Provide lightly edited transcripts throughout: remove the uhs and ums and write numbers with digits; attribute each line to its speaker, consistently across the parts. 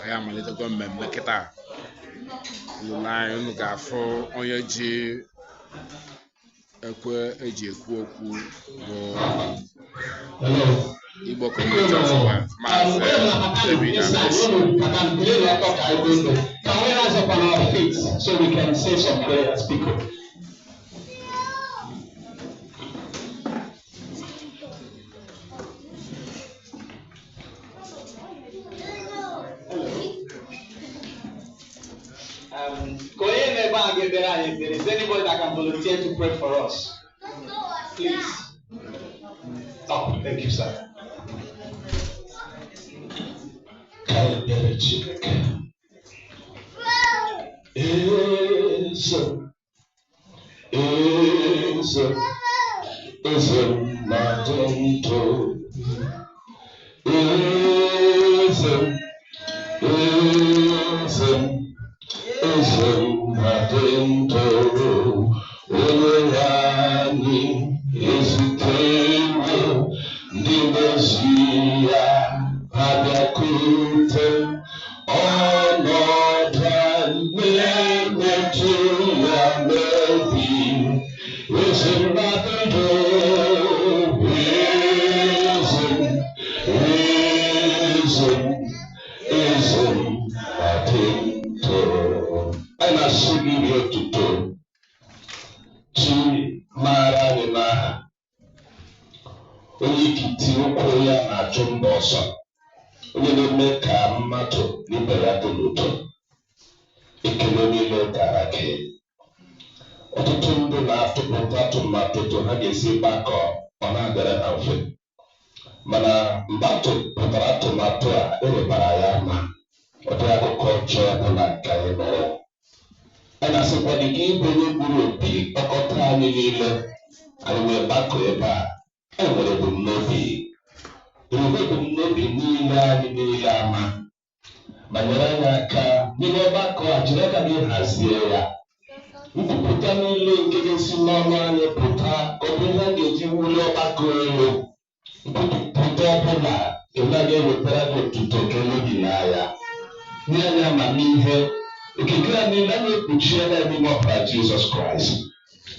Speaker 1: Anyị amalitekwa mmemme kịta. Unu anya, unu ga-afụ onye ji ekwe eji ekwu okwu bụ Igbo Community of Ụwa, Maazị David Amaechi.
Speaker 2: Can we rise up on our feet so we can say some prayers, people?
Speaker 3: Ka onye na-ebe a ga-ekpere anyị ekpere. Is there anybody that can volunteer to pray for us? Please.
Speaker 2: Oh, thank you, sir. Ka ekpere Chineke. Eze, eze, eze mmadụ ndụ. Eze, eze, eze mmadụ ndụ. Onye nwe anyị ezitewo ndị ozi ya abịakwute ọnọdụ a na-emetụ ya n'obi. Eze mmadụ ndụ, eze, eze, eze mmadụ ndụ. Anyị na-asị gị rie otuto chi maara anyị n'aha onye ikiti ụkwụ ya na-achụ mba ọsọ, onye na-eme ka mmadụ na ibe ya dị n'udo. Ekele niile gara gị. Ọtụtụ ndị na-atụpụta atụmatụ otu ha ga-esi gbakọ, ọ na-adịrị ha mfe, mana mgbe atụpụtara atụmatụ a, ịrịbara ya ama, ọ dịghị akụkọ ọjọọ ọbụla nke anyị nụrụ. A na-asịkwa gị ka ịbụ onye gburu opi kpọkọta anyị niile, anyị wee gbakọ ebe a. Anyị nwere ebumnobi, ebube ebumnobi niile anyị niile ama, ma nyere anyị aka n'ime ọgbakọ a. Jiri aka gị hazie ya, nkwupụta niile nke ga-esi n'ọnụ anyị pụta, ka ọ bụ ihe a ga-eji wulie ọgbakọ elu. Nkwupụta ọbụla nke na ga-ewetara gị otuto ka elu gị n'anya. Nye anyị amamihe. Okike a niile anyị ekpuchiela ya n'ime ọbara Jizọs Kraịst.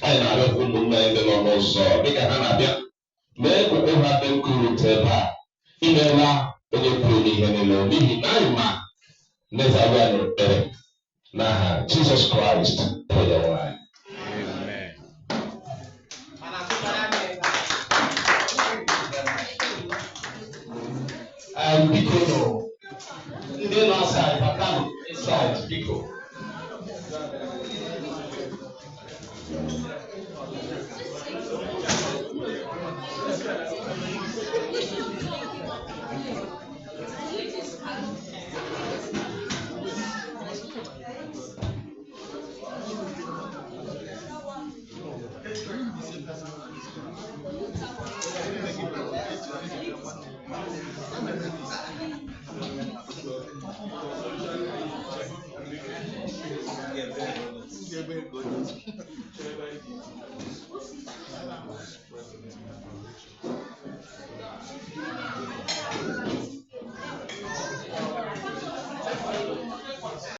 Speaker 2: Anyị na-arịọ ụmụnne anyị ndị nọ n'ụzọ, dịka ha na-abịa, mee ka ụkwụ ha dị nkụ rute ebe a. Imeela, onye kwuru n'ihe niile, n'ihi na anyị ma n'ezawa anyị ekpere n'aha Jizọs Kraịst bụ onye nwe anyị.
Speaker 1: Amen.
Speaker 3: Biko nụ, ndị nọ outside, batanụ inside, biko.